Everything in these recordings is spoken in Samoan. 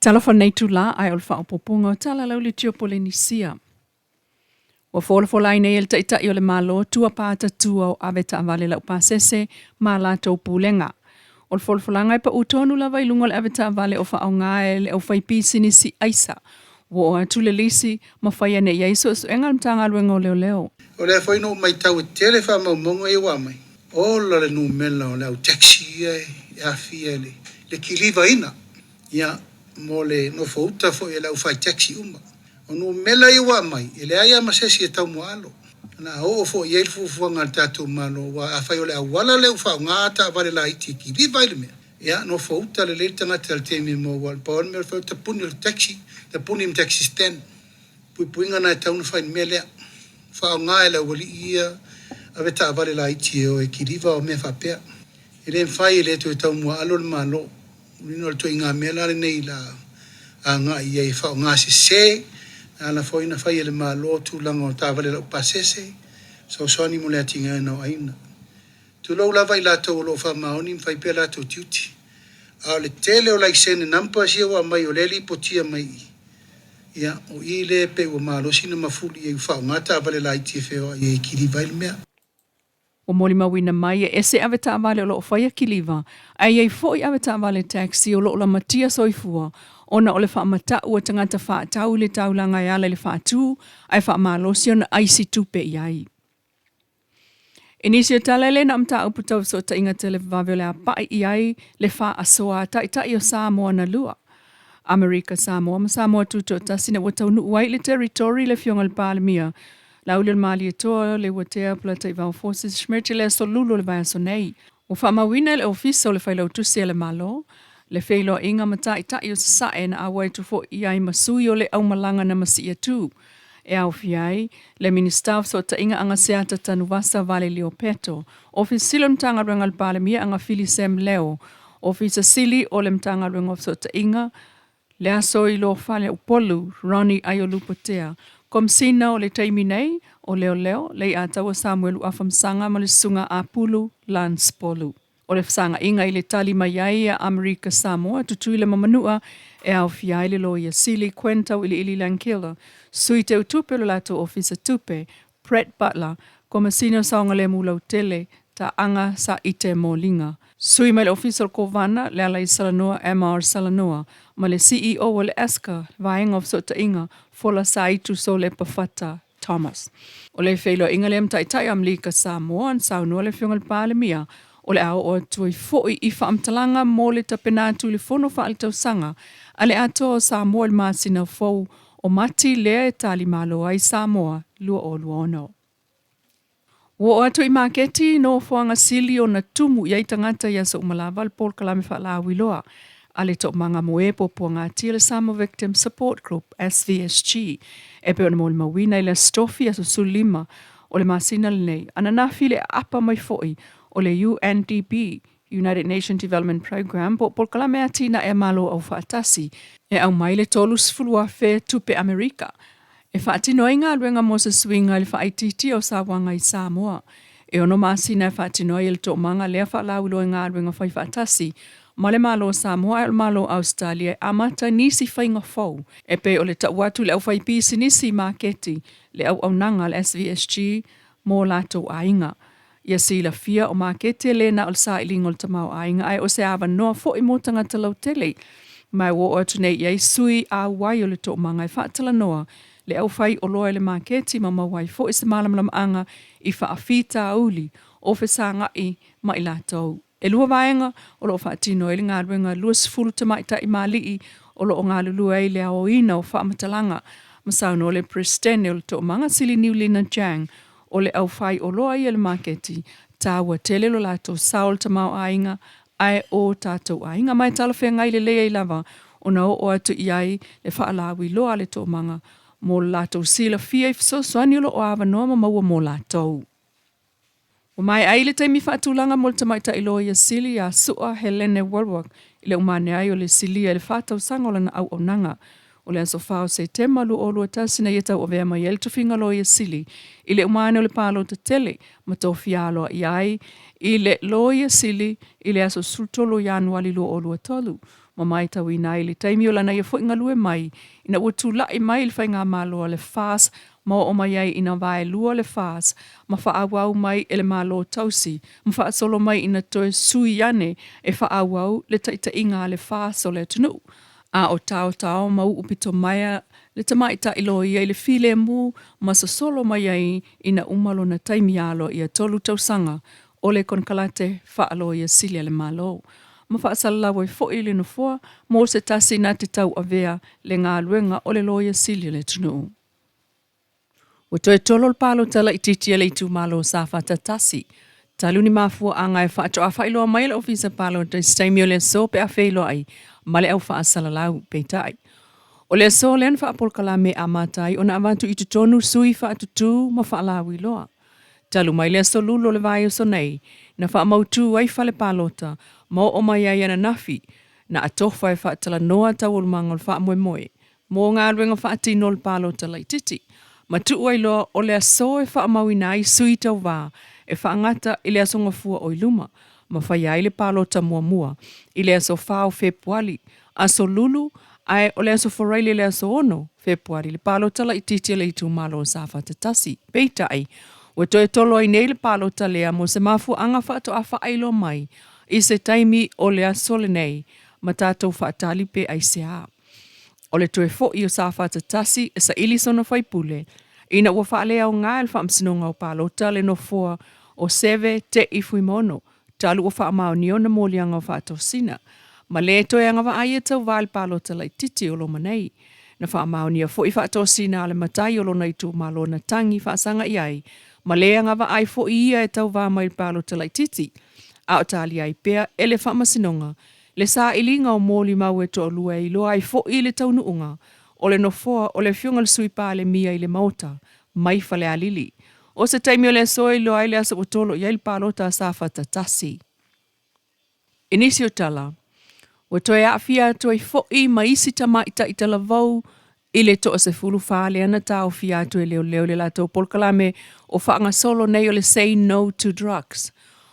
Talofa nei itulā ae o le faaopoopoga o tala lauleitio Polenisia. Ua folafola ai nei e le Taitai o le Malo tua patatua o avetaavale laupasese ma a latou pulega. O le folafolaga e pau tonu lava i luga o le avetaavale o faaaoga e le aufaipisinisi aisa. Ua oo atu le lisi ma faia nei i ai suesuega a le Matagaluega o Leoleo. O lea foi na ou matau e tele faamaumauga ia ua aumai, ola le numera o le au taxi ia e aafia i le kilivaina, ia, mo le nofouta foi a le aufai taxi uma. O numera ia ua aumai, e leai lava ma se isi e taumuaalo. O le a oo foi i ai le fuafuaga a le tatou Malo, aua afai o le auala lea ua faaaoga taavale laiti e kiliva ai le mea, ia, nofouta lelei le tagata i le taimi e maua ai. Pau lava le mea o le fai o le tapuni o le taxi, tapuni ma taxi stand. Puipuiga na e tatau ona fai i le mea lea. Faaaoga e le aualii ia avetaavale laiti e o e kiliva o mea faapea. E le mafai e le toe taumuaalo le Malo. Lona uiga o le ituaiga mea la lenei la agai i ai e faaaoga sese, na ala foi ona fai e le Malo tulaga o taavale laupasese, fesoasoani mo le atinaeina o aiga. Tulou lava i latou o lo o faamaoni ma fai pea latou tiute. A o le tele o laisene numbers ia ua aumai o lea e lipotia mai i i, ia, o i lea e pei ua malosi ona mafuli i ai ua faaaoga taavale laiti e feoai ai e kiliva ai le mea. Ua molimauina mai e ese avetaavale o lo o faia kiliva, ae i ai foi avetaavale taxi o lo o lamatia soifua ona o le faamatau a tagata faatau i le taulaga e ala i le faatu ae faamalosi ona aisi tupe i ai. I nisi o tala e le na o mataupu tau fesootaiga televavave o le a pai i ai le faasoa a Taitai o Samoa na lua, Amerika Samoa ma Samoa Tutoatasi ina ua taunuu ai i le Territory le Afioga i le Palemia Laaulialemalietoa Leuatea Polataivao Fosi Schmidt i le aso Lulu o le vaiaso nei. Ua faamauina e le Ofisa o le Failautusi a le Malo le feiloaiga ma Taitai o Sasae na auai atu foi i ai ma sui o le aumalaga na masii atu e aofia ai le Minisita o Fesootaiga Agaseata Tanuvasa Valelio Peto, Ofisa Sili o le Matagaluega a le Palemia Agafili Sam Leo, Ofisa Sili o le Matagaluega o Fesootaiga Le Aso i Lofale Upolu, Ronnie Aiolupotea, Komesina o le taimi nei o Leoleo, Leiataua Samuelu Afamasaga ma le Susuga Apulu Lance Polu. O le fesaga'iga i le tali mai ai a Amerika Samoa, Tutuila ma Manua e aofia ai le Loia Sili Gwen Tau'ili'ili Langkilde, Sui Teutupe o le latou Ofisa Tupe, Brett Butler, Komesina o Saogalemu Lautele, Taaga Saite Moliga, Sui mai le Ofisa o le Kovana, Lealai Salanoa MR Salanoa, ma le CEO o le ESCA, Vaega o Fesootaiga, Fola Saaitu Solepa Fata Thomas. O le feiloaiga lea ma Taitai Amerika Samoa na saunoa le Afioga i le Palemia o le a oo atu ai foi i faamatalaga mo le tapena atu i le Fono Faaletausaga a le Atoa o Samoa i le masina fou o Mati lea e talimalo ai Samoa 2026. Ua oo atu i maketi i nofoaga sili ona tumu i ai tagata i aso uma lava le polokalame faalauiloa a le Toomaga mo e Puapuagatia le Samoa Victim Support Group, SVSG, e pei ona molimauina i le Aso Tofi aso 15 o le masina lenei, ananafi le aapa mai foi o le UNDP, United Nations Development Programme, po o polokalame atinae a Malo Aufaatasi, e aumai le 30,000 tupe Amerika e faatino ai galuega mo se suiga i le faaitiitia o sauaga i Samoa. E ono masina e faatino ai e le toomaga lea faalauiloa i galuega faifaatasi ma le Malo o Samoa ae o le Malo o Ausetalia e amata nisi faiga fou e pei o le tau atu i le aufaipisinisi i maketi le auaunaga a le SVSG mo latou aiga. Ia silafia o maketi e le na o le sailiga o le tamaoaiga ae o se avanoa foi mo tagata lautele. Ma e ua oo atu nei i ai sui auai o le toomaga e faatalanoa le aufai oloa i le maketi ma maua ai foi se malamalamaaga i faafitauli o fesaga'i ma i latou. E lua vaega o lo o faatino ai le galuega 20 tamaitai ma alii o lo o galulue ai i le aoina o faamatalaga ma saunoa le Peresetene o le Toomaga Sili Niulina Chang o le aufai oloa ia i le maketi, taua tele lo latou sao i le tamaoaiga ae o tatou aiga ma e talafeagai lelei ai lava ona oo atu i ai le faalauiloa a le Toomaga mo le latou silafia i fesoasoani o lo o avanoa ma maua mo latou. Ua maea ai le taimi faatulaga mo le tamaitai loia sili ia Su'a Helene Wallwork i le umane ai o le silia i le fa tausaga o lana auaunaga. O le aso 4 o Setema 2021 na ia tauavea mai ai le tofiga loia sili i le umane o le palota tele ma tofia aloaia ai i le loia sili i le aso 13 o Ianuali 2023. ma matauina ai le taimi o lana ia foi galue mai ina ua tulai mai le faigamalo a le FAS ma oo mai ai ina vaelua le FAS ma faaauau mai e le Malo tausi ma faasolo mai ina toe sui ane e faaauau le taitaiga a le FAS o le atunuu. A o taotao ma uu pito maea le tamaitai loia i le filemu ma sosolo mai ai ina uma lona taimi aloaia 3 tausaga o le konekarate faaloia sili a le Malo, ma faasalalau ai foi le nofoa mo se tasi na te tauavea le galuega o le Loia Sili o le atunuu. Ua toe tolo le palota laitiiti a le itumalo o Safata 1, talu ni mafuaaga e faatoa faailoa mai e le Ofisa Palota i se taimi o le aso pe a feiloai ma le au faasalalau. Peitai, o le aso lea na faapolokalame e amata ai ona avatu i totonu sui faatutū ma faalauiloa. Talu mai le aso Lulu o le vaiaso nei, na faamautū ai fale palota ma oo mai ai ananafi, na atofa e faatalanoa taualumaga o le faamoemoe mo galuega faatino o le palota laitiiti, ma tuu ai loa o le aso e faamauina ai sui tauvā e faagata i le aso Gafua o i luma, ma faia ai le palota muamua i le aso 4 o Fepuali, aso Lulu, ae o le aso Faraile le aso 6 Fepuari le palota laitiiti a le itumalo o Safata 1. Peitai, ua toe tolo ai nei le palota lea mo se mafuaaga faatoa faailoa mai i se taimi o le aso lenei ma tatou faatali pe aisea. O le toe foi o Safata 1 e saili sona faipule ina ua faaleaoga e le Faamasinoga o Palota le nofoa o Seve Te'i Fuimaono talu ua faamaonia ona moliaga o faatosina ma lē toe agavaa ai e tauvā i le palota laitiiti o loma nei. Na faamaonia foi faatosina a le matai o lona itumalo na tagi faasaga i ai ma lē agavaa ai foi ia e tauvā mai i le palota laitiiti, a o talia ai pea e le Faamasinoga le sailiga o molimau e toalua e iloa ai foi le taunuuga o le nofoa o le afioga i le Sui Palemia i le Maota mai Falealili. O se taimi o le aso e iloa ai le aso ua tolo i ai le palota a Safata 1. I nisi o tala, ua toe aafia atu ai foi ma isi tamaitai talavou i le toa-14 lea na taofia atu e leoleo i le latou polokalame o faagasolo nei o le Say No to Drugs.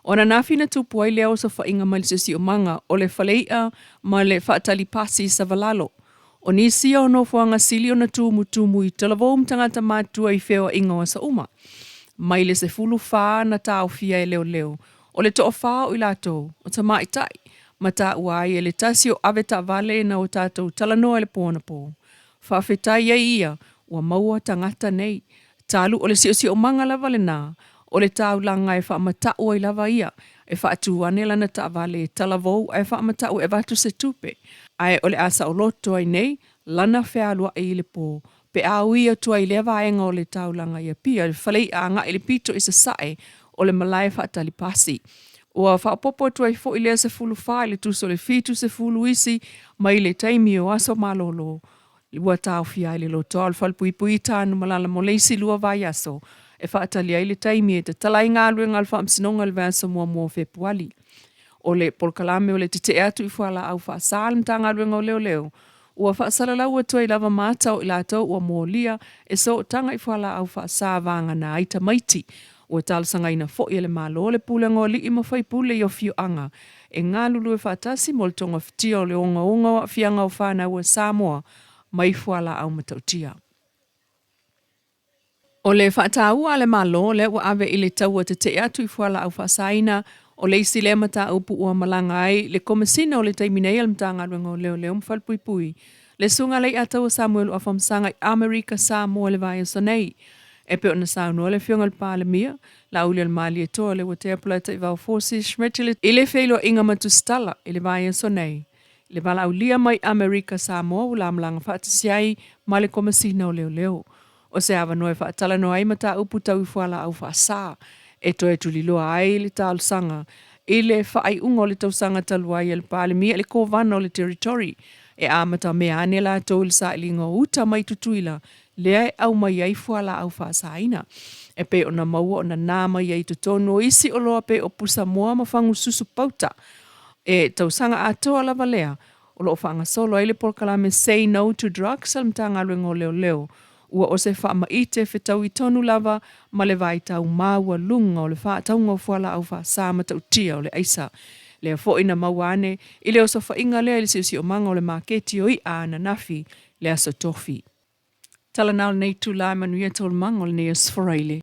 O ananafi na tupu ai lea osofaiga mai le siosiomaga o le falei'a ma le faatalipasi i Savalalo. O nisi ia o nofoaga sili ona tumutumu i talavou ma tagata matutua i feoaiga o aso uma. Mai le 14 na taofia e leoleo, o le toafa o i latou, o tamaitai, ma taua ai e le tasi o ave taavale na o tatou talanoa i le po anapo. Faafetai ai ia ua maua tagata nei, talu o le siosiomaga lava lena o le taulaga e faamata'u ai lava ia e faatū ane lana taavale e talavou ae faamata'u e avatu se tupe, ae o le a saoloto ai nei lana fealuai i le po pe a ui atu ai i lea vaega o le taulaga i Apia, le falei'a agai i le pito i sasae o le malae faatali pasi. Ua faaopoopo atu ai foi lea 14 i le tusa o le 70 isi mai le taimi o aso malolo ua taofia ai le lotoa o le falepuipui i Tanumalala mo le isi 2 vaiaso e faatali ai le taimi e tatala ai galuega a le Faamasinoga i le vaiaso muamua o Fepuali. O le polokalame o le tetee atu i fualaau faasā a le Matagaluega o Leoleo ua faasalalau atu ai lava ma ata o i latou ua molia e sootaga i fualaau faasā vagana ai tamaiti. Ua talosagaina foi e le Malo le pulega o alii ma faipule i afioaga e galulue faatasi mo le togafitia o le ogaoga o aafiaga o fanau a Samoa mai fualaau matautia. O le faataua a le Malo lea ua ave i le taua tetee atu i fualaau faasaina, o le isi lea mataupu ua malaga ai le Komesina o le taimi nei a le Matagaluega o Leoleo ma Falepuipui, le Susuga Leiataua Samuelu Afamasaga i Amerika Samoa i le vaiaso nei. E pei ona saunoa le Afioga i le Palemia, Laaulialemalietoa Leuatea Polataivao Fosi Schmidt i le feiloaiga ma Tusitala i le vaiaso nei, le valaaulia mai Amerika Samoa ua lamalaga faatasi ai ma le Komesina o Leoleo. O se avanoa e faatalanoa ai mataupu tau i fualaau faasā e toe tuliloa ai le talosaga i le faaiuga o le tausaga talu ai a le Palemia i le Kovana o le Territory e amatamea ane latou i le sailiga o uta mai Tutuila lea e aumai ai fualaau faasaina e pei ona maua o nanā mai ai i totonu o isi oloa pei o pusamoa ma fagususu pauta. E tausaga atoa lava lea o lo o faagasolo ai le polokalame Say No to Drugs a le Matagaluega o Leoleo, ua o se faamaite fetaui tonu lava ma le vaitau maualuga o le faatauga o fualaau faasā matautia o le aisa. Lea foi na maua ane i le osofaiga lea i le siosiomaga o le maketi o i'a ananafi le Aso Tofi. Tala na o lenei itula e manuia taualumaga o lenei Aso Faraile.